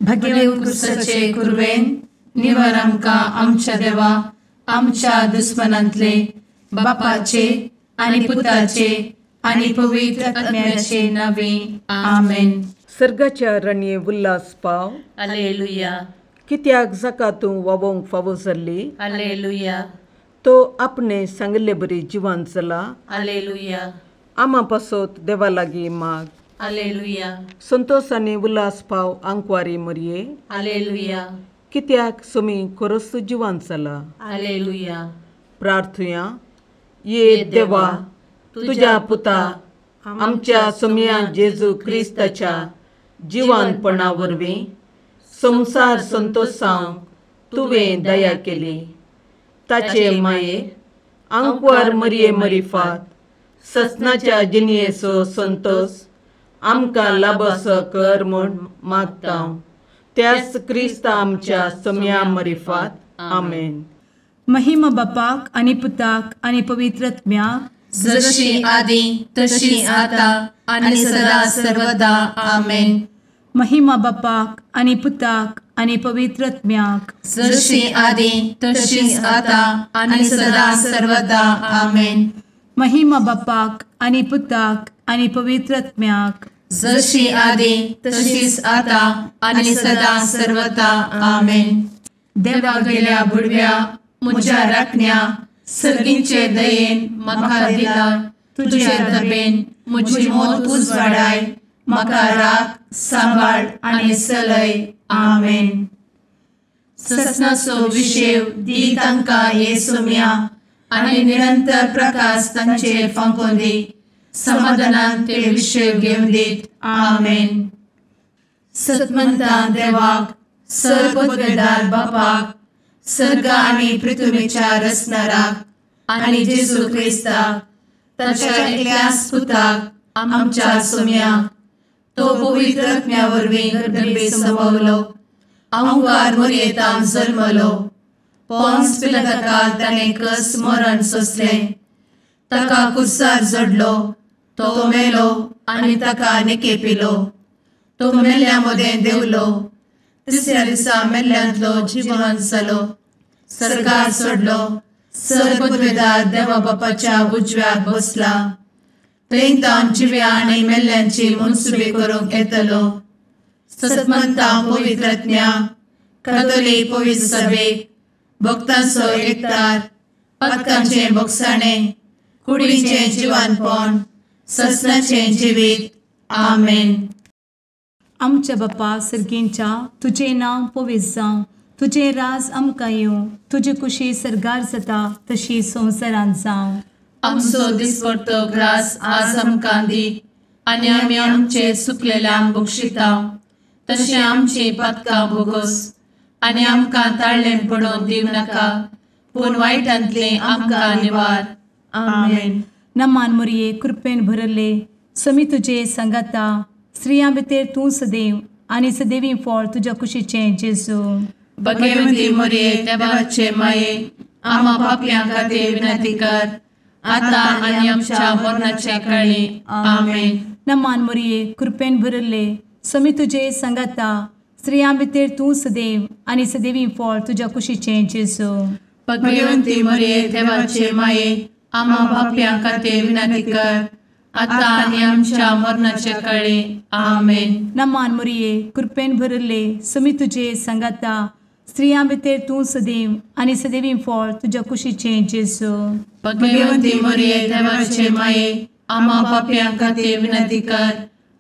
भगेवन क्रिस्ताचे कुरवेन निवार आमकां आमच्या देवा आमच्या दुस्मनांतले बापाचे आनी पुताचे आनी पवित्र आत्म्याचे नावे आमेन. सर्गाच्या रणये उल्हास पाव. हालेलुया. कित्याक जाका तूं वावोंक फावो जाल्ली. हालेलुया. तो आपणे सांगिल्ले बरी जिवान जाला. हालेलुया. आमा पासत देवा लागीं माग. हालेलुया. संतोष आनी उल्हास पाव आंकवारी मरये. हालेलुया. कित्याक सोमी खरोच जिवान जाला. हालेलुया. प्रार्थुया. ये देवा तुज्या पुता आमच्या सोमया जेजू क्रिस्ताच्या जिवानपणा वरवीं संवसार संतोषांक तुवें दया केली. ताचे माये आंकवार मरये मरिफात ससनाच्या जिणयेचो संतोष आमकां लाभसो कर म्हूण मागता त्याच क्रिस्ता आमच्या सोमया मरिफात. आमेन. महिमा बापाक आनी पुताक आनी पवित्र आत्म्याक, जशी आदी तशी आता आनी सदा सर्वदा. आमेन. महिमा बापाक आनी पुताक आनी पवित्र आत्म्याक, जशी आदी तशी आता आनी सदा सर्वदा. आमेन. महिमा बापाक आनी पुताक आनी पवित्र आत्म्याक, जशी आदी तशीच आता आनी सदा सर्वदा. आमेन. देवा गेल्या बुडव्या म्हज्या राखण्या सर्गींचे दयेन म्हाका दिला तुजे दबेन म्हजी मोत उजवाडाय म्हाका राख सांबाळ आनी सलय. आमेन. ससनाचो विशेव दी तांकां हे सोम्या आनी निरंतर प्रकाश तांचेर फांकोवन दी. समाधानान ते विशेव घेवन दीत. आमेन. सतमंता देवाक सर्वपदवेदार बापाक सर्ग आनी पृथ्वीच्या रचणाराक आनी जेजू क्रिस्ताक ताच्या एकल्याच पुताक आमच्या सोम्याक तो पवित्र आत्म्या वरवीं गर्भे संभवलो आंकार मोरयेतान जल्मलो पोन्स पिलाताकाल ताणें कस मरण सोंसलें ताका कुर्सार जडलो तो मेलो आनी ताका निकेपिलो तो मेल्ल्या मदें देंवलो तिसऱ्या दिसा मेल्ल्यांतलो जिवन जालो सर्गार सोडलो सर्वपदवेदार देवा बापाच्या उजव्याक बसला थंय तावन जिव्या आनी मेल्ल्यांची मनसुबी करूंक येतलो. सतमंता पवित्र आत्म्या कातोलीक पवित्र सभेक भक्तांचो एकतार पातकांचें भोगसाणें कुडीचें जिवानपण ससनाचें जिवीत. आमेन. आमच्या बापा सर्गींच्या तुजें नांव पवित्र जावं, तुजें राज आमकां येवं, तुजी कुशी सर्गार जाता तशी संवसारांत जावं. आमचो दिसपडतो ग्रास आज आमकां दी आनी आमी आमचे सुकलेल्यांक बक्षिता तशें आमची पातकां भोगोस आनी आमकां ताळ्ळें पडोवन दिवं नाका पूण वायटांतलें आमकां निवार. आमेन. नमान मोरये कृपेन भरले समी तुजे सांगाता स्त्रियां भितर तूं सदैव आनी सदैवी फळ तुज्या कुशीचें जेजू. भगवंती मोरये देवाचे माये आमा पापयां खातीर विनंती कर आता आनी आमच्या मरणाच्या काळी. आमेन. नमान मोरये कृपेन भरले समी तुजे सांगाता स्त्रियां भितर तूं सदैव आनी सदैवी फळ तुज्या कुशीचें जेजू. भगवंती मोरये देवाचे माये आमा पापयां खातीर विनंती कर आता आनी आमच्या मरणाच्या काळी. आमेन. नमान मोरये कृपेन भरले समी तुजे सांगाता स्त्रियां भितर तूं सदैव आनी सदैवी फळ तुज्या कुशीचें जेजू. भगवंती मोरये देवाचे माये आमा पापयां खातीर विनंती कर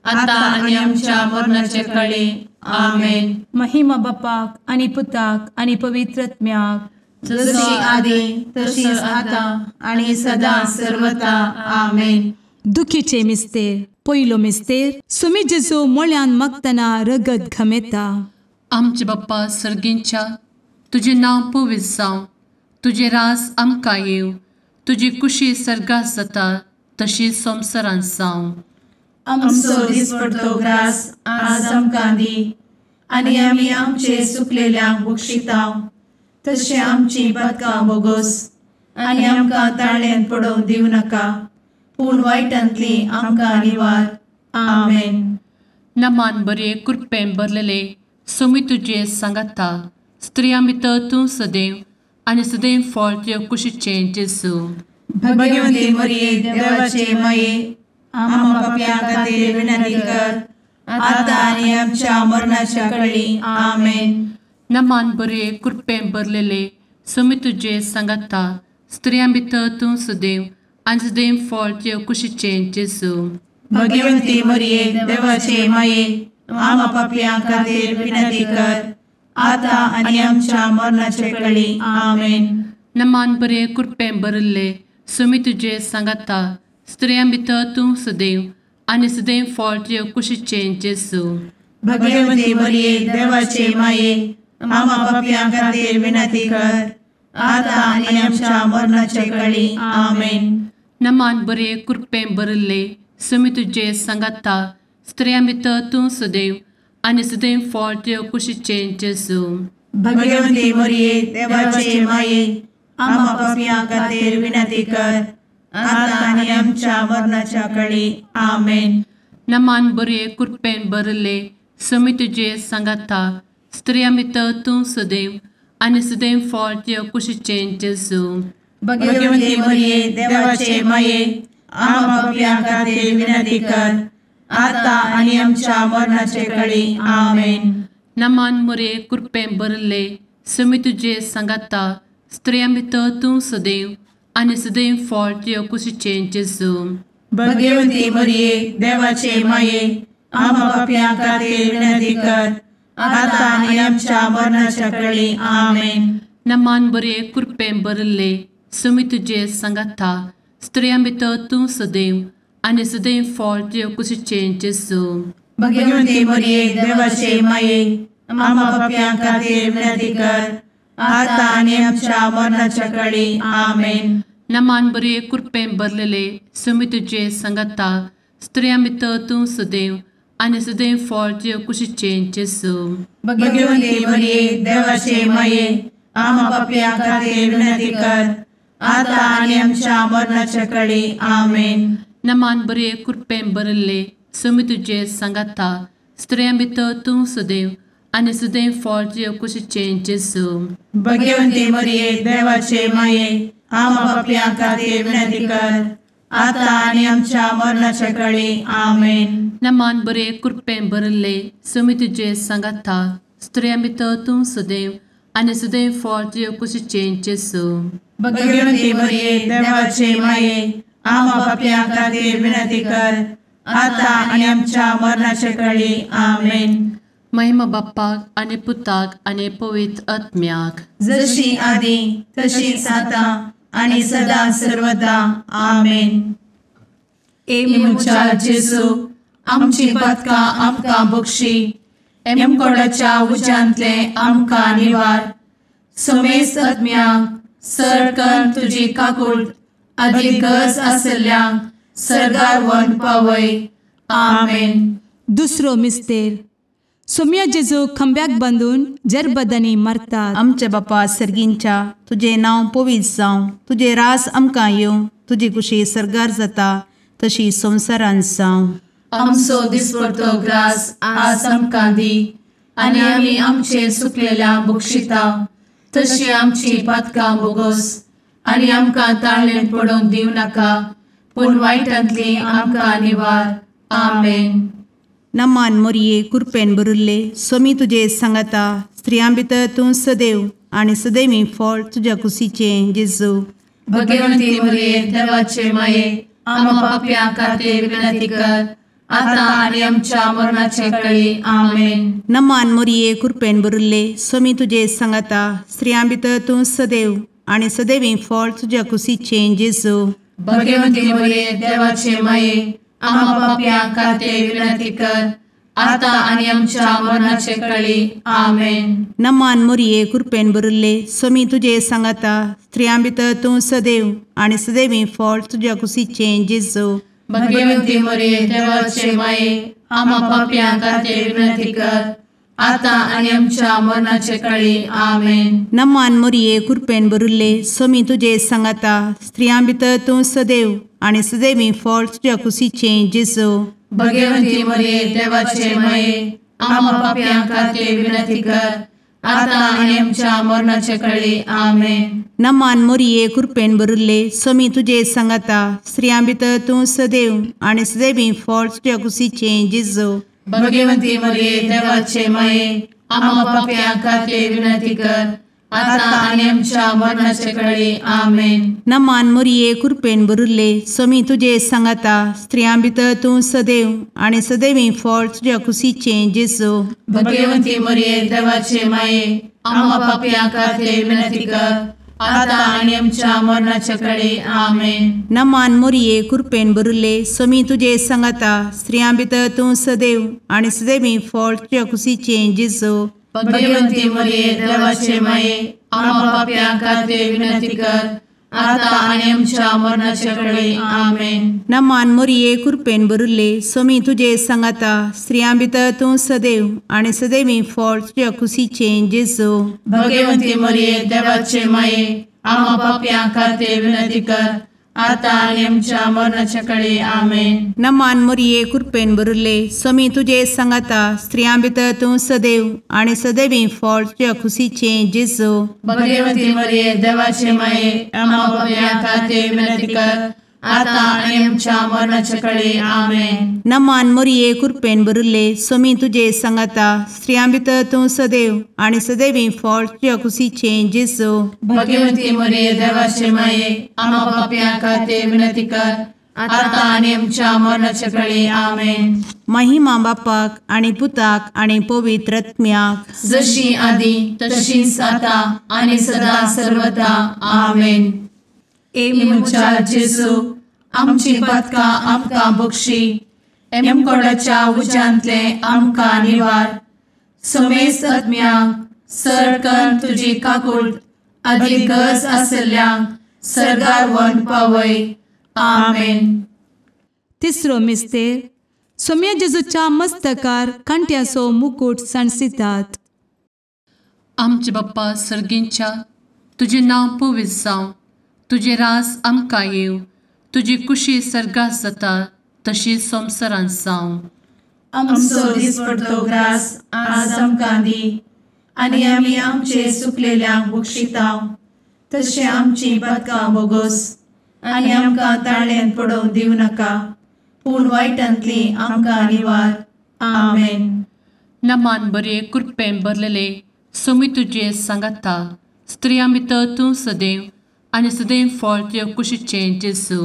आता आनी आमच्या मरणाच्या काळी. आमेन. महिमा बापाक आनी पुताक आनी पवित्र आत्म्याक, जशी आदी तशीच आता आनी सदा सर्वता. आमेन. दुखीचे मिस्तेर पयलो मिस्तेर सुमी जेजू मोळ्यान मागतना रगत घमेता. आमचे बाप्पा सर्गींच्या तुजें नांव पवित्र जावं, तुजें राज आमकां येवं, तुजी कुशी सर्गात जाता तशी संवसारांत जावं. आमचो दिसपडतो ग्रास आज आमकां दी आनी आमी आमचे सुकलेल्यांक बक्षिता तशें आमची पातकां भोगोस आनी आमकां ताळ्ळेंत पडोवंक दिवं नाका पूण वायटांतली आमकां निवार. आमेन. नमान बरे कृपेन भरलेले सोमी तुजे सांगाता, स्त्रियां भितर तूं सदैव आनी सदैव फळ तुज्या कुशीचें जेजू। भगवती मरिये देवाचे माये, आम्हा पाप्यां खातीर विनंती कर, आतां आनी आमच्या मरणाच्या कळी। आमेन। नमान बरे कृपेन भरलेले, सोमी तुजे सांगाता, स्त्रियां भितर तूं सदैव आनी सदैव फळ तुज्या कुशीचें जेजू। भगवती मरिये देवाचे माये, आम्हा पाप्यां खातीर विनंती कर, आतां आनी आमच्या मरणाच्या कळी। आमेन। नमान बरे कृपेन भरलेले, सोमी तुजे सांगाता, स्त्रियां भितर तूं सदैव आनी सदैव फळ तुज्या कुशीचें जेजू। भगवती मरिये देवाचे माये, आम्हा पाप्यां खातीर विनंती कर, आतां आनी आमच्या मरणाच्या कळी। आमेन। नमान बरे कृपेन भरलेले, सोमी तुजे सांगाता, स्त्रियां भितर तूं सदैव आनी सदैव फळ तुज्या कुशीचें जेजू। भगवती मरिये देवाचे माये, आम्हा पाप्यां खातीर विनंती कर, आतां आनी आमच्या मरणाच्या कळी। आमेन। नमान बरे कृपेन भरलेले, सोमी तुजे सांगाता, स्त्रियां भितर तूं सदैव आनी सदैव फळ तुज्या कुशीचें जेजू। भगवती मरिये देवाचे माये, आम्हा पाप्यां खातीर विनंती कर, आतां आनी आमच्या मरणाचे कळी। आमेन। नमान मरिये कृपेन भरलेले, सोमी तुजे सांगाता, स्त्रियां भितर तूं सदैव आनी सदैव फळ तुज्या कुशीचें जेजू। भगवती मरिये देवाचे माये, आम्हा पाप्यां खातीर विनंती कर, आतां आनी आमच्या मरणाच्या कळी। आमेन। नमान बरे कृपेन भरलेले, सोमी तुजे सांगाता, स्त्रियां भितर तूं सदैव आनी सदैव फळ तुज्या कुशीचें जेजू। भगवती मरिये देवाचे माये, आम्हा पाप्यां खातीर विनंती कर, आतां आनी आमच्या मरणाच्या कळी। आमेन। नमान बरे कृपेन भरलेले, सोमी तुजे सांगाता, स्त्रियां भितर तूं सदैव आनी सदैव फळ तुज्या कुशीचें जेजू। भगवती मरिये देवाचे माये, आम्हा पाप्यां खातीर विनंती कर, आतां आनी आमच्या मरणाच्या कळी। आमेन। नमान बरे कृपेन भरलेले, सोमी तुजे सांगाता, स्त्रियां भितर तूं सदैव आनी सदैव फळ तुज्या कुशीचें जेजू। भगवती मरिये देवाचे माये, आम्हा पाप्यां खातीर विनंती कर, आतां आनी आमच्या मरणाच्या कळी। आमेन। नमान बरे कृपेन भरलेले, सोमी तुजे सांगाता, स्त्रियां भितर तूं सदैव आनी सदैव फळ तुज्या कुशीचें जेजू। भगवती मरिये देवाचे माये, आम्हा पाप्यां खातीर विनंती कर, आतां आनी आमच्या मरणाच्या कळी। आमेन। महिमा बाप्पाक आनी पुताक आनी पवित्र आत्म्याक, जशी आदी तशीच आतां आनी सदा सर्वदा। आमेन। ए म्हज्या जेजू, आमची पातकां आमकां बक्षी, एमकोडाच्या उज्यांतले आमकां निवार, समेस्त आत्म्यांक सरकन तुजी काकूट आदी गरज आशिल्ल्यांक सर्गार व्हरून पावय। आमेन। दुसरो मिस्तेर। सोम्या जेजू खांब्याक बांदून जरबदांनी मारतात। आमच्या बापा सर्गींच्या, तुजें नांव पवित्र जावं, तुजें रास आमकां येवं, तुजी कुशी सर्गार जाता तशी संवसारांत जावं। आमचो दिसपडतो ग्रास आज आमकां दी, आनी आमी आमचे सुकलेल्या बक्षिता तशी आमची पातकां बोगोस, आनी आमकां ताळेन पडोवंक दिवं नाका, पूण वायटांतली आमकां निवार। आमेन। नमान मोरये कृपेन भरिल्ले, सोमी तुजे सांगाता, स्त्रियां भितर तूं सदैव आनी सदैवी फळ तुज्या कुशीचें जेजू। भगवती मोरये देवाचे माये, आम्हा पाप्यां खातीर विनंती कर, आतां आनी आमच्या मरणाचे कळी। आमेन। नमान मोरये कृपेन भरिल्ले, सोमी तुजे सांगाता, स्त्रियां भितर तूं सदैव आनी सदैवी फळ तुज्या कुशीचें जेजू। भगवती मोरये देवाचे माये, आम्हा पाप्यां खातीर विनंती कर, आतां आनी आमच्या मरणाचे कळी। आमेन। नमान मोरये कृपेन भरिल्ले, सोमी तुजे सांगाता, स्त्रियां भितर तूं सदैव आनी सदैवी फळ तुज्या कुशीचें जेजू। भगवती मोरये देवाचे माये, आम्हा पाप्यां खातीर विनंती कर, आतां आनी आमच्या मरणाचे कळी। आमेन। नमान मोरये कृपेन भरिल्ले, सोमी तुजे सांगाता, स्त्रियां भितर तूं सदैव आनी सदैवी फळ तुज्या कुशीचें जेजू। भगवती मोरये देवाचे माये, आमा पापयां खातीर विनंती कर आतां आनी आमच्या मरणाचे कळी. आमेन. नमान मोरये कृपेन भरिल्ले स्वामी तुजे सांगाता, स्त्रियां भितर तूं सदैव आनी सदैवी फळ तुज्या कुशीचें जेजू. भगवंती मरिये देवाचे माये आमा पापयां खातीर विनंती कर आतां आनी आमच्या मरणाचे कळी. आमेन. नमान मोरये कृपेन भरिल्ले स्वामी तुजे सांगाता, स्त्रियां भितर तूं सदैव आनी सदैवी फळ तुज्या कुशीचें जेजू. भगवंती मरिये देवाचे माये आमा पापयां खातीर विनंती कर आतां आनी आमच्या मरणाचे कळी. आमेन. नमान मोरये कृपेन भरिल्ले स्वामी तुजे सांगाता, स्त्रियां भितर तूं सदैव आनी सदैवी फळ तुज्या कुशीचें जेजू. भगवंती मरिये देवाचे माये आमा पापयां खातीर विनंती कर आतां आनी आमच्या मरणाचे कळी. आमेन. नमान मोरये कृपेन भरिल्ले स्वामी तुजे सांगाता, स्त्रियां भितर तूं सदैव आनी सदैवी फळ तुज्या कुशीचें जेजू. भगवंती मरिये देवाचे माये आमा पापयां खातीर विनंती कर आतां आनी आमच्या मरणाचे कळी. आमेन. नमान मोरये कृपेन भरिल्ले स्वामी तुजे सांगाता, स्त्रियां भितर तूं सदैव आनी सदैवी फळ तुज्या कुशीचें जेजू. भगवंती मरिये देवाचे माये आमा पापयां खातीर विनंती कर आतां आनी आमच्या मरणाचे कळी. आमेन. नमान मोरये कृपेन भरिल्ले स्वामी तुजे सांगाता, स्त्रियां भितर तूं सदैव आनी सदैवी फळ तुज्या कुशीचें जेजू. भगवंती मरिये देवाचे माये आमा पापयां खातीर विनंती कर आतां आनी आमच्या मरणाचे कळी. आमेन. महिमा बापाक आनी पुताक आनी पवित्र आत्म्याक, जशी आदी तशीच आतां आनी सदा सर्वदा. आमेन. ए म्हज्या जेजू आमची पातकां आमकां बक्षी, एमकोडाच्या उज्यांतले आमकां निवार, समेस्त आत्म्यांक सरकन तुजी काकूट आदी गरज आसल्ल्यांक सर्गार व्हरून पावय. आमेन. तिसरो मिस्तेर सोम्या जेजूच्या मस्तकार कांट्याचो मुकूट सांडसितात. आमचे बाप्पा सर्गींच्या, तुजें नांव पवित्र जावं, तुजें राज आमकां येवं, तुजी कुशी सर्गात जाता तशी संवसारांत जावं. आमचो दिसपडतो ग्रास आज आमकां दी आनी आमी आमचे सुकलेल्यांक बक्षितांव तशें आमची पातकां बोगोस आनी आमकां ताळ्यान पडोवंक दिवं नाका, पूण वायटांतली आमकां निवार. आमेन. नमान बरे कृपेन भरलेले स्वामी तुजे सांगाता, स्त्रियां भितर तूं सदैव आनी सदैव फळ तुज्या कुशीचें जेजू.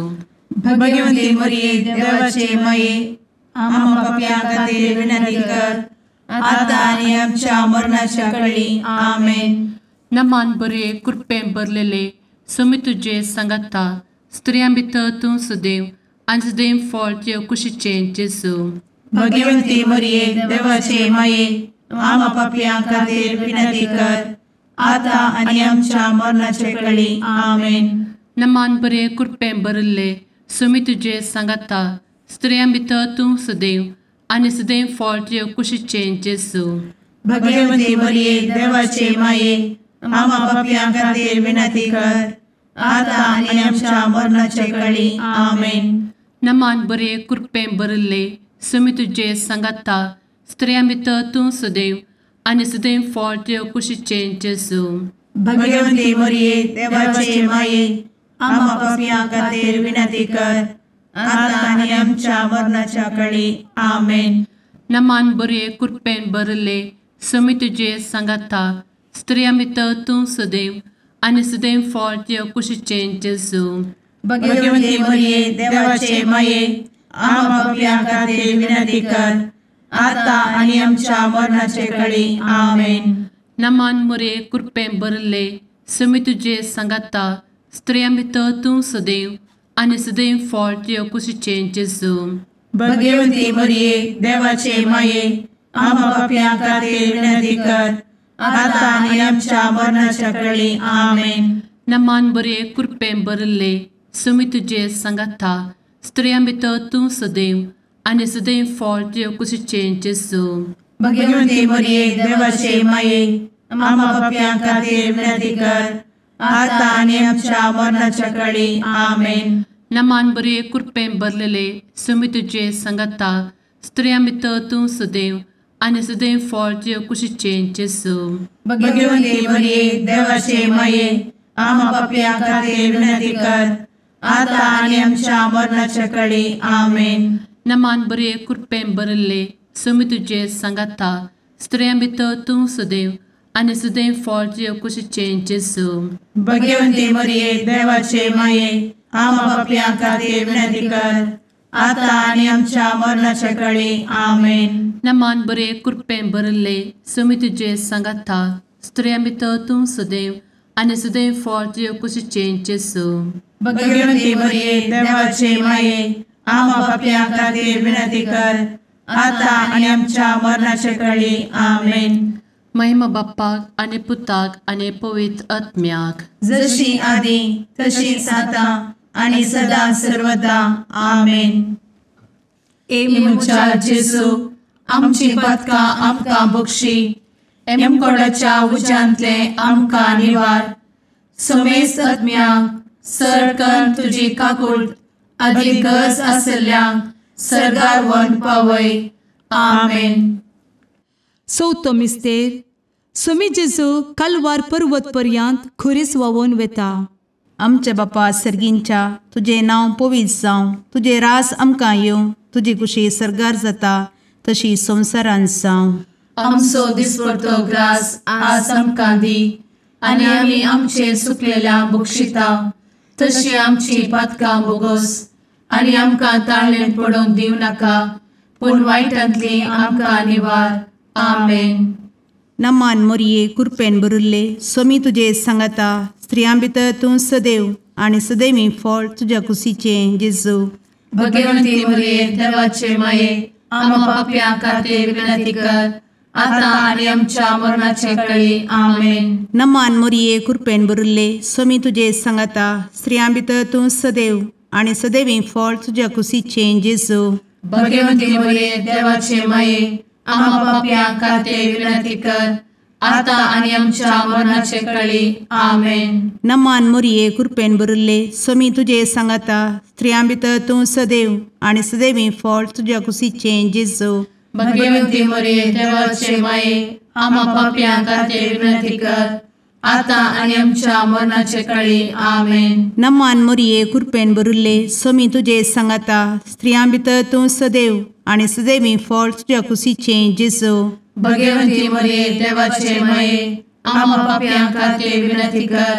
भगवंती मरिये देवाचे माये आमा पापयां खातीर विनंती कर आतां आनी आमच्या मरणाच्या कळी. आमेन. नमान बरे कृपेन भरलेले स्वामी तुजे सांगाता, स्त्रियां भितर तूं सदैव आनी सदैव फळ तुज्या कुशीचें जेजू. भगवंती मरिये देवाचे माये आमा पापयां खातीर विनंती कर आतां आनी आमच्या मरणाचे कळी. आमेन. नमान बरे कृपेन भरिल्ले स्वामी तुजे सांगाता, स्त्रियां भितर तूं सदैव आनी सदैव फळ तुज्या कुशीचें जेजू. भगवंती मरिये देवाचे माये आमा पापयां खातीर विनंती कर आतां आनी आमच्या मरणाचे कळी. आमेन. नमान बरे कृपेन भरिल्ले स्वामी तुजे सांगाता, स्त्रियां भितर तूं सदैव आनी सदैव फळ तुज्या कुशीचें जेजू. भगवंती मरिये देवाचे माये आमा पापयां खातीर विनंती कर आतां आनी आमच्या मरणाच्या कळी. आमेन. नमान बरे कृपेन भरिल्ले स्वामी तुजे सांगाता, स्त्रियां भितर तूं सदैव आनी सदैव फळ तुज्या कुशीचें जेजू. भगवंती मरिये देवाचे माये आमा पापयां खातीर विनंती कर आतां आनी आमच्या मरणाचे कळी. आमेन. नमान मोरे कृपेन भरिल्ले स्वामी तुजे सांगाता, स्त्रियां भितर तूं सदैव आनी सदैव फळ तुज्या कुशीचें जेजू. भगवंती मरिये देवाचे माये आमा पापयां खातीर विनंती कर आतां आनी आमच्या मरणाच्या कळी. आमेन. नमान बरे कृपेन भरिल्ले स्वामी तुजे सांगाता, स्त्रियां भितर तूं सदैव आनी सदैव फळ तुज्या कुशीचें जेजू. भगवंती मरिये देवाचे माये आमा पापयां खातीर विनंती कर आतां आनी आमच्या मरणाच्या कळी. आमेन. नमान बरे कृपेन भरलेले स्वामी तुजे सांगाता, स्त्रियां भितर तूं सदैव आनी सदैव फळ तुजे कुशीचें जेजू. भगवंती मरिये देवाचे माये, आमा पापयां खातीर विनंती कर, आतां आनी आमच्या मरणाच्या कळी. आमेन. नमान बरे कृपेन भरिल्ले, स्वामी तुजे सांगाता, स्त्रियां भितर तूं सदैव आनी सदैव फळ तुजे कुशीचें जेजू. भगवंती मरिये देवाचे माये, आमा पापयां खातीर विनंती कर, आतां आनी आमच्या मरणाच्या कळी. आमेन. नमान बरे कृपेन भरिल्ले, स्वामी तुजे सांगाता, स्त्रियां भितर तूं सदैव आनी सदैव फळ तुजे कुशीचें जेजू. भगवंती मरिये देवाचे माये, आमा पापयां खातीर विनंती कर, आतां आनी आमच्या मरणाच्या कळी. आमेन. महिमा बाप्पाक आनी पुताक आनी पवित्र आत्म्याक, जशी आदी तशीच आतां आनी सदा सर्वदा. आमेन. ए म्हज्या जेजू, आमची पातकां आमकां बक्षी, एमकोडाच्या उज्यांतले आमकां निवार, समेस्त आत्म्यांक सरकन तुजी काकूट आदी गरज आसल्ल्यांक सर्गार व्हरून पावय. आमेन. चवथो मिस्तेर. स्वामी जेजू कालवार पर्वत पर्यंत खुरीस व्हांवून वेता. आमच्या बापा सर्गींच्या, तुजें नांव पवित्र जावं, तुजें रास आमकां येवं, तुजी कुशी सर्गार जाता तशी संवसारांत जावं. आमचो दिसपडतो ग्रास आज आमकां दी, आनी आमी आमचे सुकलेल्या बक्षिता तशी आमची पातकां बोगोस, आनी आमकां ताळेन पडोवंक दिवं नाका, पूण वायटांतली आमकां निवार. आमेन. नमान मोरये कृपेन भरिल्ले, स्वामी तुजे सांगाता, स्त्रियां भितर तूं सदैव आनी सदैवी फळ तुज्या कुशीचें जेजू. भगवंती मरिये देवाचे माये, आमा पापयां खातीर विनंती कर, आतां आनी आमच्या मरणाच्या कळी. आमेन. नमान मोरये कृपेन भरिल्ले, स्वामी तुजे सांगाता, स्त्रियां भितर तूं सदैव आनी सदैवी फळ तुज्या कुशीचें जेजू. भगवंती मरिये देवाचे माये, आमा पापयां खातीर विनंती कर, आतां आनी आमच्या मरणाचे कळी. आमेन. नमान मोरये कृपेन भरिल्ले, स्वामी तुजे सांगाता, स्त्रियां भितर तूं सदैव आनी सदैवी फळ तुज्या कुशीचें जेजू. भगवंती मरिये देवाचे माये, आमा पापयां खातीर विनंती कर, आतां आनी आमच्या मरणाचे कळी. आमेन. नमान मोरये कृपेन भरिल्ले, स्वामी तुजे सांगाता, स्त्रियां भितर तूं सदैव आनी सदैवी फळ तुज्या कुशीचें जेजू. भगवंती मरिये देवाचे माये, आमा पापयां खातीर विनंती कर,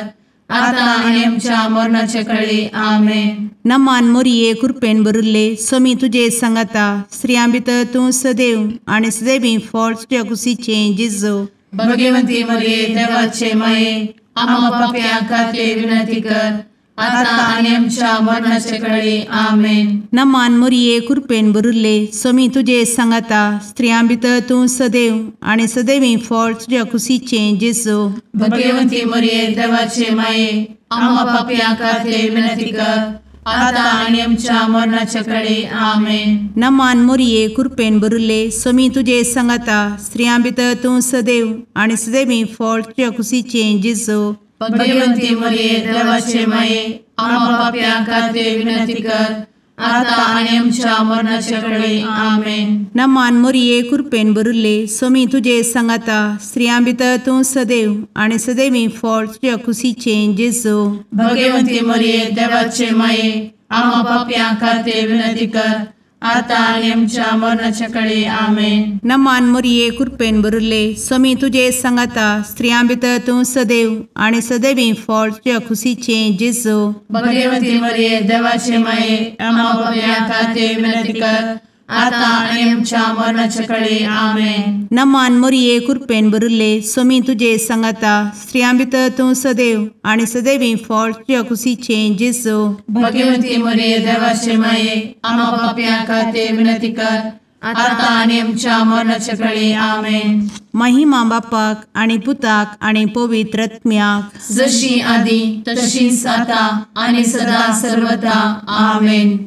आतां आनी आमच्या मरणाचे कळी. आमेन. नमान मोरये कृपेन भरिल्ले, स्वामी तुजे सांगाता, स्त्रियां भितर तूं सदैव आनी सदैवी फळ तुज्या कुशीचें जेजू. भगवंती मरिये देवाचे माये, आमा पापयां खातीर विनंती कर, आतां आनी आमच्या मरणाचे कळी. आमेन. नमान मोरये कृपेन भरिल्ले, स्वामी तुजे सांगाता, स्त्रियां भितर तूं सदैव आनी सदैवी फळ तुज्या कुशीचें जेजू. भगवंती मरिये देवाचे माये, आमा पापयां खातीर विनंती कर, आतां आनी आमच्या मरणाच्या कळी. आमेन. नमान मोरये कृपेन भरिल्ले, स्वामी तुजे सांगाता, स्त्रियां भितर तूं सदैव आनी सदैवी फळ तुज्या कुशीचें जेजू. भगवंती मरिये देवाचे माये, आमा पापयां खातीर विनंती कर, आतां आनी आमच्या मरणाच्या कळी. आमेन. नमान मोरये कृपेन भरिल्ले, स्वामी तुजे सांगाता, स्त्रियां भितर तूं सदैव आनी सदैवी फळ तुज्या कुशीचें जेजू. भगवंती मरिये देवाचे माये, आमा पापयां खातीर विनंती कर, आतां आनी आमच्या मरणाच्या कळी. आमेन. नमान मोरये कृपेन भरिल्ले, स्वामी तुजे सांगाता, स्त्रियां भितर तूं सदैव आनी सदैवी फळ तुज्या कुशीचें जेजू. भगवंती मरिये देवाचे माये, आमा पापयां खातीर विनंती कर, आतां आनी आमच्या मरणाच्या कळी. आमेन. नमान मोरये कृपेन भरिल्ले, स्वामी तुजे सांगाता, स्त्रियां भितर तूं सदैव आनी सदैवी फळ तुज्या कुशीचें जेजू. भगवंती मरिये देवाचे माये, आमा पापयां खातीर विनंती कर, आतां आनी आमच्या मरणाच्या कळी. आमेन. महिमा बापाक आनी पुताक आनी पवित्र आत्म्याक, जशी आदी तशीच आतां आनी सदा सर्वदा. आमेन.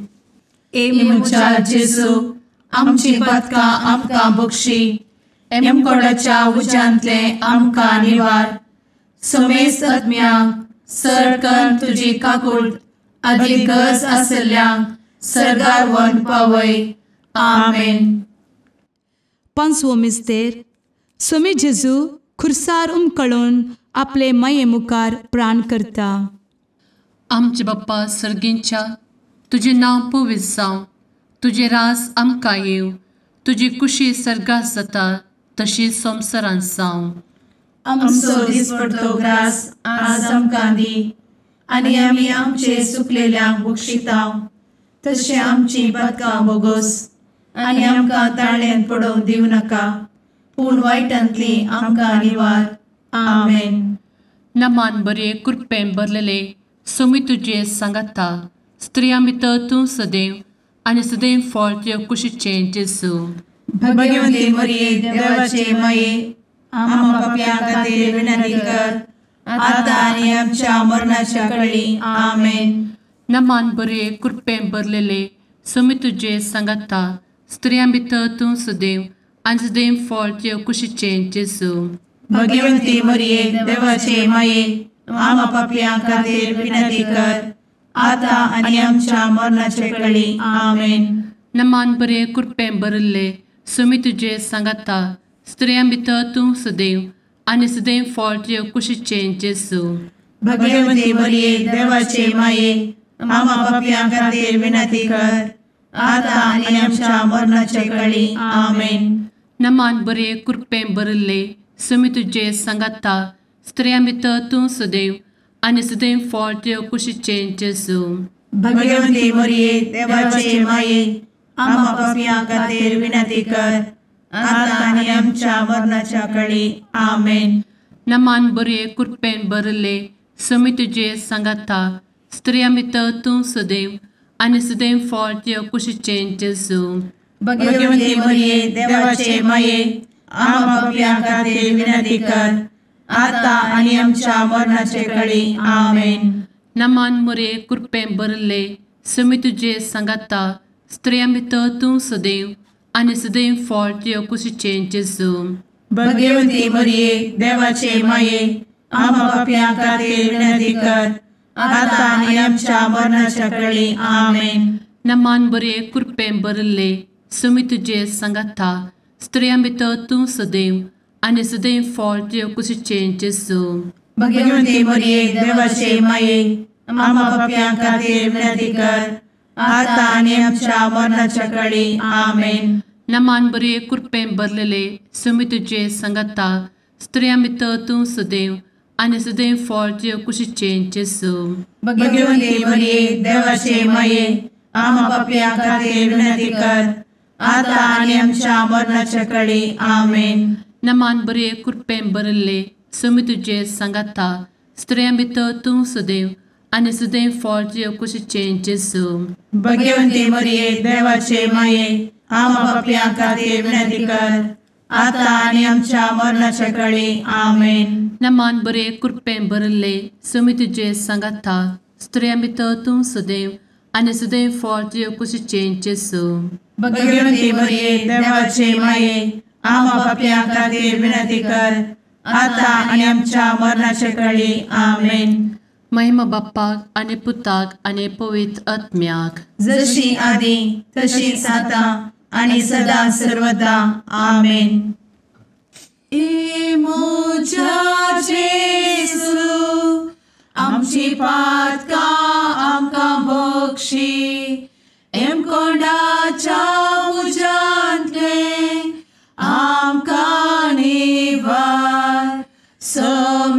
ए म्हज्या जेजू, आमची पातकां आमकां बक्षी, एमकोडाच्या उज्यांतले आमकां निवार, समेस्त आत्म्यांक सरकन तुजी काकूट आदी गरज आसल्ल्यांक सर्गार व्हरून पावय. आमेन. पांचवो मिस्तेर सोमी जेजू खुर्सार उमकळून आपले माये मुखार प्राण करता. आमचे बाप्पा सर्गींच्या, तुजें नांव पवित्र जावं, तुजें राज आमकां येवं, तुजी कुशी सर्गात जाता तशी संवसारांत जावं. आमचो दिसपडतो ग्रास आज आमकां दी आनी आमी आमचे सुकलेल्यांक बक्षिता तशें आमची पातकां बोगोस आनी आमकां ताळ्यांत पडोवंक दिवं नाका, पूण वायटांतली आमकां निवार. आमेन. नमान बरे कृपेन भरलेले सोमी तुजे सांगाता, स्त्रियां भितर तूं सदैव आनी सदैव फळ तुजे कुशीचें जेजू. भगवती मरिये देवाचे माये, आम्हा पाप्यां खातीर विनंती कर आतां आनी आमच्या मरणाच्या कळी. आमेन. नमान बरे कृपेन भरलेले सोमी तुजे सांगाता, स्त्रियां भितर तूं सदैव आनी सदैव फळ तुजे कुशीचें जेजू. भगवती मरिये देवाचे माये, आम्हा पाप्यां खातीर विनंती कर आतां आनी आमच्या मरणाच्या कळी. आमेन. नमान बरे कृपेन भरिल्ले सोमी तुजे सांगाता, स्त्रियां भितर तूं सदैव आनी सदैव फळ तुजे कुशीचें जेजू. भगवती मरिये देवाचे माये, आम्हा पाप्यां खातीर विनंती कर आतां आनी आमच्या मरणाच्या कळी. आमेन. नमान बरे कृपेन भरिल्ले सोमी तुजे सांगाता, स्त्रियां भितर तूं सदैव आनी सदैव फळ तुजे कुशीचें जेजू. भगवती मरिये देवाचे माये, आम्हा पाप्यां खातीर विनंती कर आतां आनी आमच्या मरणाच्या कळी. आमेन. नमान बरे कृपेन भरिल्ले सोमी तुजे सांगाता, स्त्रियां भितर तूं सदैव आनी सदैव फळ तुजे कुशीचें जेजू. भगवती मरिये देवाचे माये, आम्हा पाप्यां खातीर विनंती कर आतां आनी आमच्या मरणाचे कळी. आमेन. नमान मरिये कृपेन भरिल्ले सोमी तुजे सांगाता, स्त्रियां भितर तूं सदैव आनी सदैव फळ तुजे कुशीचें जेजू. भगवती मरिये देवाचे माये, आम्हा पाप्यां खातीर विनंती कर आतां आनी आमच्या मरणाच्या कळी. आमेन. नमान बरे कृपेन भरिल्ले सोमी तुजे सांगाता, स्त्रियां भितर तूं सदैव आनी सदैव फळ तुजे कुशीचें जेजू. भगवती मरिये देवाचे माये, आम्हा पाप्यां खातीर विनंती कर आतां आनी आमच्या मरणाच्या कळी. आमेन. नमान बरे कृपेन भरलेले सोमी तुजे सांगाता, स्त्रियां भितर तूं सदैव आनी सदैव फळ तुजे कुशीचें जेजू. भगवती मरिये देवाचे माये, आम्हा पाप्यां खातीर विनंती कर आतां आनी आमच्या मरणाच्या कळी. आमेन. नमान बरे कृपेन भरिल्ले सोमी तुजे सांगाता, स्त्रियां भितर तूं सदैव आनी सदैव फळ तुजे कुशीचें जेजू. भगवती मरिये देवाचे माये, आम्हा पाप्यां खातीर विनंती कर आतां आनी आमच्या मरणाच्या कळी. आमेन. नमान बरे कृपेन भरिल्ले सोमी तुजे सांगाता, स्त्रियां भितर तूं सदैव आनी सदैव फळ तुजे कुशीचें जेजू. भगवती मरिये देवाचे माये, आम्हा पाप्यां खातीर विनंती कर आतां आनी आमच्या मरणाच्या कळी. आमेन. महिमा बाप्पाक आनी पुताक आनी पवित्र आत्म्याक, जशी आदी तशीच आतां आनी सदा सर्वदा. आमेन. ए म्हज्या जेजू, आमची पातकां आमकां बक्षी, एमकोंडाच्या उज्यांतलें आमकां निवार. समेस्तज्ञा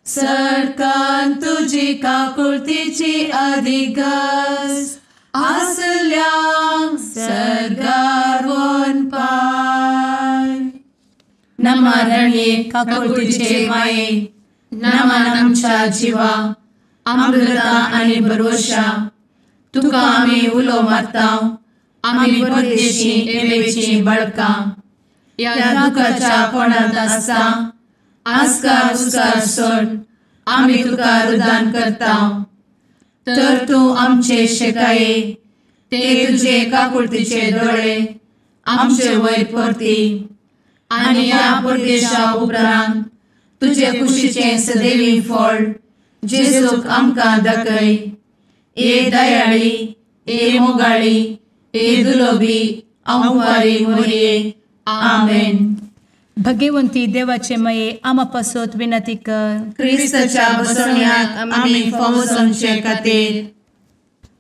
सरकान तुजी काकुळतीची अधिगस आसल्यांक सर्गार वनपाय. नमरणे काकुळतीचे माये, नमन आमच्या जिवा, अमृता आनी भरवशा, तुका आमी उलो मारता, आमी परदेशी एवेची बळकां, ह्या दुखाच्या कोणांत आसता आस्कार उस्कार सोड आमी तुका रुदान करता. तर तूं आमचे शेकाये, ते तुजे काकुळतीचे दोळे आमचे वयर परती आनी ह्या परदेशा उपरांत तुजे कुशीचें सदैवी फळ जेजूक आमकां दाखय. ए दयाळी, ए मोगाळी, ए दुलोबी आंवकारी मोरये. आमेन. भगवंती देवाचे माये आमा पासत विनंती कर. क्रिस्ताच्या बसवण्याक आमी फावो जावचे खातीर.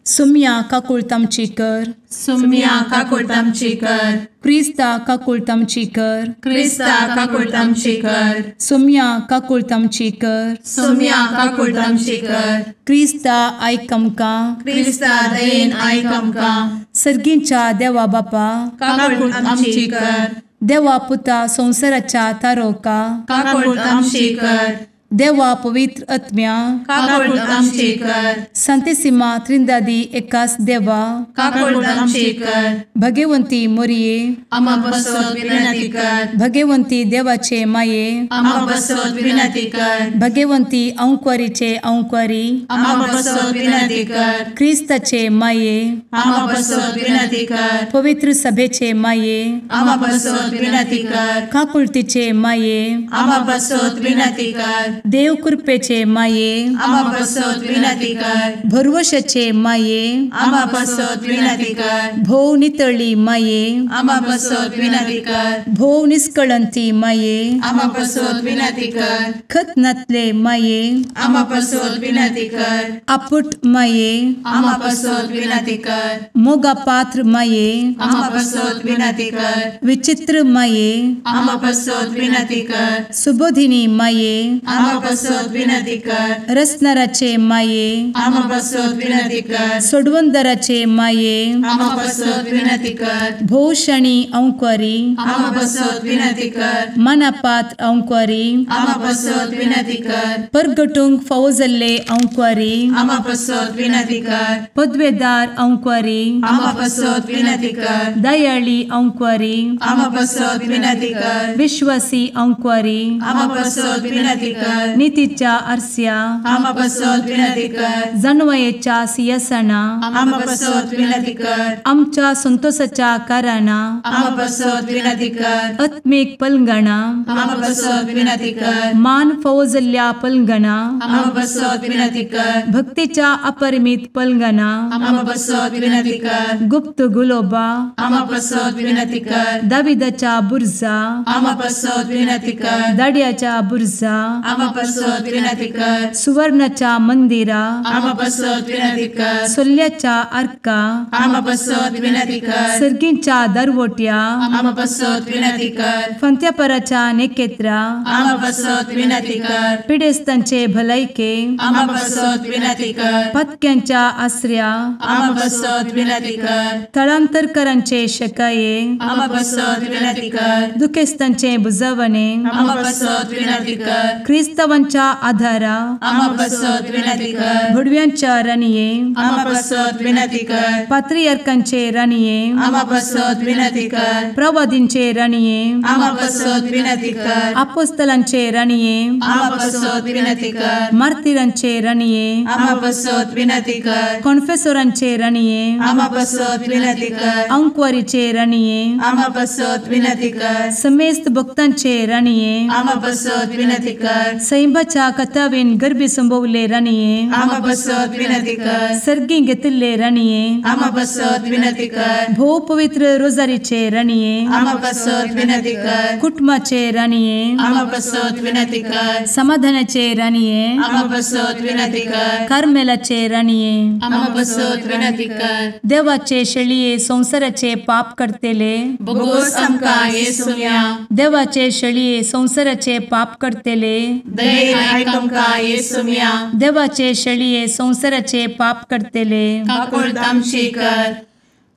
सुम्या काकुळट आमची कर. सुम्या काकुळट आमची कर. क्रिस्ता काकुळट आमची कर. क्रिस्ता काकुळट आमची कर. सुम्या काकुळट आमची कर. सुम्या काकुळट आमची कर. क्रिस्ता आयक आमकां. क्रिस्ता दयेन आयक आमकां. सर्गींच्या देवा बापा काकुळट आमची कर. देवा पुता संवसाराच्या तारोका काकुळट आमची कर. देवा पवित्र आत्म्या काकुळट आमची कर. सांतिसिमा त्रिंदादी एकास देवा काकुळट आमची कर. भगवंती मोरये आमा पासत विनंती कर. भगवंती देवाचे माये आमा पासत विनंती कर. भगवंती अंकुरीचे अंकुरी आमा पासत विनंती कर. क्रिस्ताचे माये आमा पासत विनंती कर. पवित्र सभेचे माये आमा पासत विनंती कर. काकुळतीचे माये आमा पासत विनंती कर. देव कृपेचे माये आमा पासत विनंती कर. भरवशाचे माये आमा पासत विनंती कर. भोव नितळी माये आमा पासत विनंती कर. भोव निष्कळंती माये आमा पासत विनंती कर. खत नातले माये आमा पासत विनंती कर. आपुट माये आमा पासत विनंती कर. मोगा पात्र माये आमा पासत विनंती कर. विचित्र माये आमा पासत विनंती कर. सुबोधिनी माये आमा पासत विनंती कर. रसनाराचे माये आमा पासत विनंती कर. सोडवंदराचे माये आमा पासत विनंती कर. भोवशणी अंकुरी आमा पासत विनंती कर. मनापात्र अंकुरी आमा पासत विनंती कर. परगटूंक फावो जाल्ले अंकुरी आमा पासत विनंती कर. पदवेदार अंकुरी आमा पासत विनंती कर. दयाळी अंकुरी आमा पासत विनंती कर. विश्वासी अंकुरी आमा पासत विनंती कर. नितीच्या आरस्या आमा पासत विनंती कर. जानवयेच्या सिंहासना आमा पासत विनंती कर. आमच्या संतोषाच्या कारणा आमा पासत विनंती कर. आत्मीक पलंगणा आमा पासत विनंती कर. मान फावो जाल्ल्या पलंगणा आमा पासत विनंती कर. भक्तीच्या अपरिमित पलंगणा आमा पासत विनंती कर. गुप्त गुलोबा आमा पासत विनंती कर. दाविदाच्या बुर्जा आमा पासत विनंती कर. दाड्याच्या बुर्जा आमा पासत विनंती कर. सुवर्णाच्या मंदिरा आमा पासत विनंती कर. सोल्ल्याच्या आर्का आमा पासत विनंती कर. सर्गींच्या दरवट्या आमा पासत विनंती कर. फंत्यापराच्या नेकेत्रा आमा पासत विनंती कर. पिडेस्तांचे भलायके आमा पासत विनंती कर. पत्क्यांच्या आसऱ्या आमा पासत विनंती कर. थळांतरकरांचे शकाये आमा पासत विनंती कर. दुखेस्तांचे बुजवणे आमा पासत विनंती कर. क्रिस्तावांच्या आधारा आमा पासत विनंती कर. भुडव्यांच्या राणये आमा पासत विनंती कर. पात्रियार्कांचे राणये आमा पासत विनंती कर. प्रवादींचे राणये आमा पासत विनंती कर. आपोस्तलांचे राणये आमा पासत विनंती कर. मार्तिरांचे राणये आमा पासत विनंती कर. कॉन्फेसोरांचे राणये आमा पासत विनंती कर. अंकुवारीचे राणये आमा पासत विनंती कर. समेस्त भक्तांचे राणये आमा पासत विनंती कर. सैंबाच्या कथावेन गर्भी संभवले राणये आमा पासत विनंती कर. सर्गी घेतिल्ले राणये आमा पासत विनंती कर. भोव पवित्र रोजारीचे राणये आमा पासत विनंती कर. कुटुंबाचे राणये आमा पासत विनंती कर. समाधानाचे राणये आमा पासत विनंती कर. कार्मेलाचे राणये आमा पासत विनंती कर. देवाचे शेळये संवसाराचे पाप करतेले बोगोस आमकां येसुम्या देवाचे शेळये संवसाराचे पाप करतेले दयेन आयक आमकां येसुम्या देवाचे शेळये संवसाराचे पाप करतेले काकुळट आमची कर.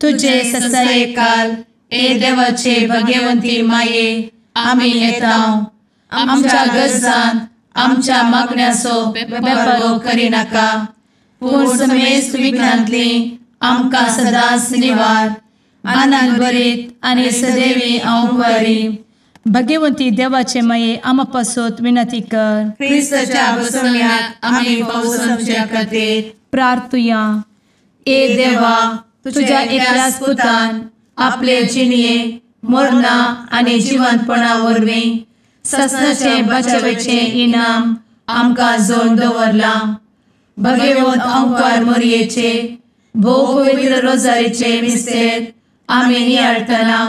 तुझे ससायेकाल ए देवाचे भगवंती माये आमी येता आमच्या गरजान आमच्या मागण्याचो बेपारो करिनाका पूण समेस्त विघ्नांतली आमकां सदांच निवार आनंद भरीत आनी सदैवी अंकुरी. भगवंती देवाचे माये आमा पासत विनंती कर. क्रिस्ताच्या बसवण्याक आमी फावो जावचे खातीर प्रार्थुया. ए देवा तुझ्या एकल्याच पुतान आपले जिणये मरणा आनी जिवंतपणा वरवीं ससनाचें बचावेचें इनाम आमकां जोडून दवरलां. भगवंत अंकार मोरयेचे भोव पवित्र रोजारीचे मिस्तेर आमी नियाळटना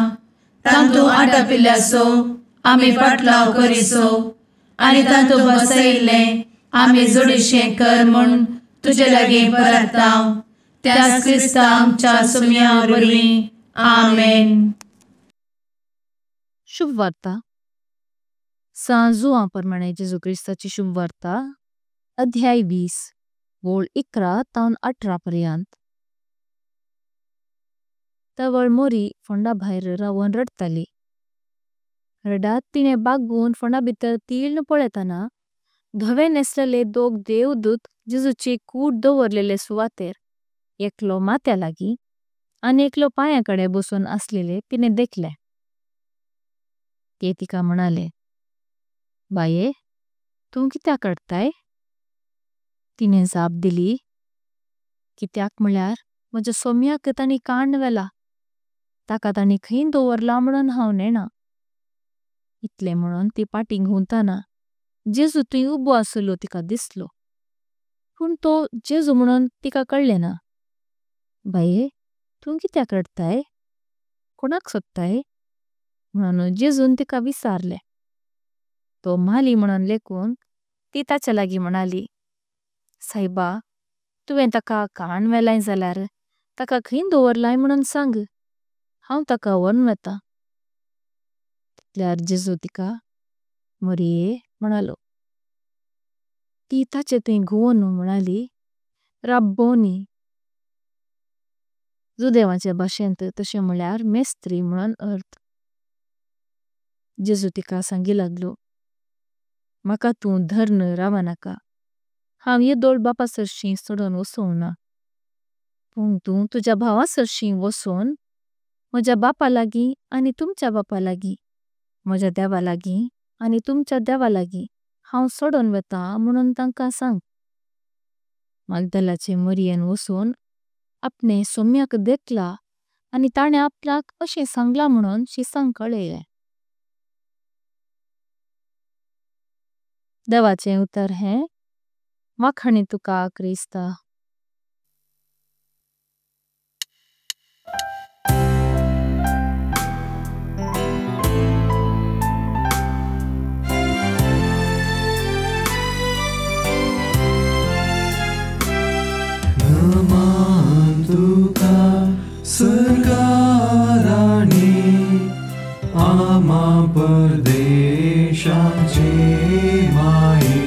तांतू आटापिल्ल्याचो आमी पाटलाव करिसो आनी तांतू बसयिल्लें आमी जोडीशें कर म्हूण तुजे लागीं परता त्याच क्रिस्ता आमच्या सुम्या वरवीं आमेन। शुभवार्ता सांत जुवां प्रमाणे जेजू क्रिस्ताची शुभवार्ता अध्याय 20 वोळ 11 तावन 18 पर्यंत। तवळ मोरी फोंडा भायर रावून रडतली। रडात तिने बागून फोंडा भितर तीळ पळेताना धवे नेसलेले दोग देवदूत जेजूची कूट दोवरलेले सुवातेर एकलो मात्या लागी आणि एकलो पायाकडे बसून असलेले तिने देखले। ते तिका म्हणाले, बाये तू कित्याक रडताय? तिने जाप दिली, कित्याक म्हळ्यार म्हज्या सोम्याक ताणी काण वेला, ताका ताणी खंय दोवरला म्हणून हांव नेणा। इतले म्हणून ती पाटी घुंवताना जेजू तुय उबो असलो तिका दिसलो, पण तो जेजू म्हणून तिका कळले ना। बाये तू कित्याक रडताय? कोणाक सोदताय? म्हणून जेजून तिका विसारले। तो माली म्हणून लेकून ती ताच्या लागी म्हणाली, सायबा तुवें ताका काण वेलाय जाल्यार ताका खंय दोवरलाय म्हणून सांग, हांव ताका व्हरून वेता। तितल्यार जेजू तिका मोरये म्हणालो। ती ताचे थंय घुंवोन म्हणाली, रब्बोनी। जुदेवाचे भाशेंत तशें म्हळ्यार मेस्त्री म्हणून अर्थ। जेजू तिका सांगी लागलो, म्हाका तूं धरून रावनाका, हांव येदोळ बापा सरशीं सोडून वचूंक ना, पूण तूं तुज्या भावा सरशीं वचून म्हज्या बापा लागीं आनी तुमच्या बापा लागीं, म्हज्या देवा लागीं आनी तुमच्या देवा लागीं हांव सोडून वेता म्हणून तांकां सांग। माग्दलाचे मोरयेन वचून आपणे सोम्याक देखला आनी ताणें आपल्याक अशें सांगलां म्हणून शिसांक कळयलें। देवाचें उतर हें वाखाणी तुका क्रिस्ता। नमन तुका सरकाराणी आमा परदेशाचे माये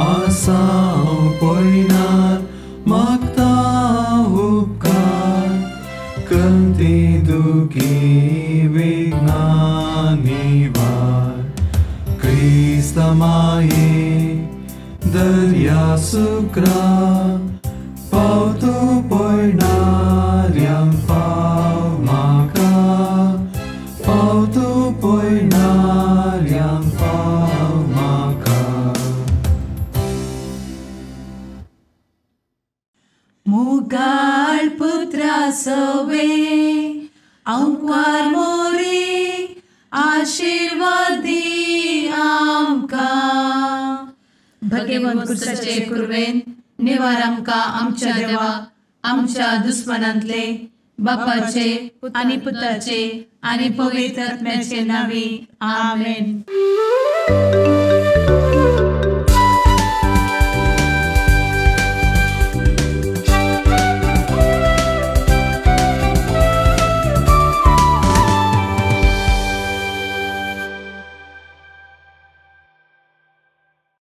आसाव पयनार मागता उपकार कंती दुखी विघ्ना निवार क्रिस्ता माये दर्या सुक्रा पावतो पयणाऱ्यांक पाव म्हाका पावतो पयणाऱ्यांक पाव म्हाका। मुगाळ पुत्रा सवे अंकार मोरी आशीर्वादी आमकां। भगवंत कुर्साचे कुर्वेन निवार आमकां आमच्या देवा आमच्या दुस्मनांतले बापाचे आनी पुताचे आनी पवित्र आत्म्याचे नांवी आमेन।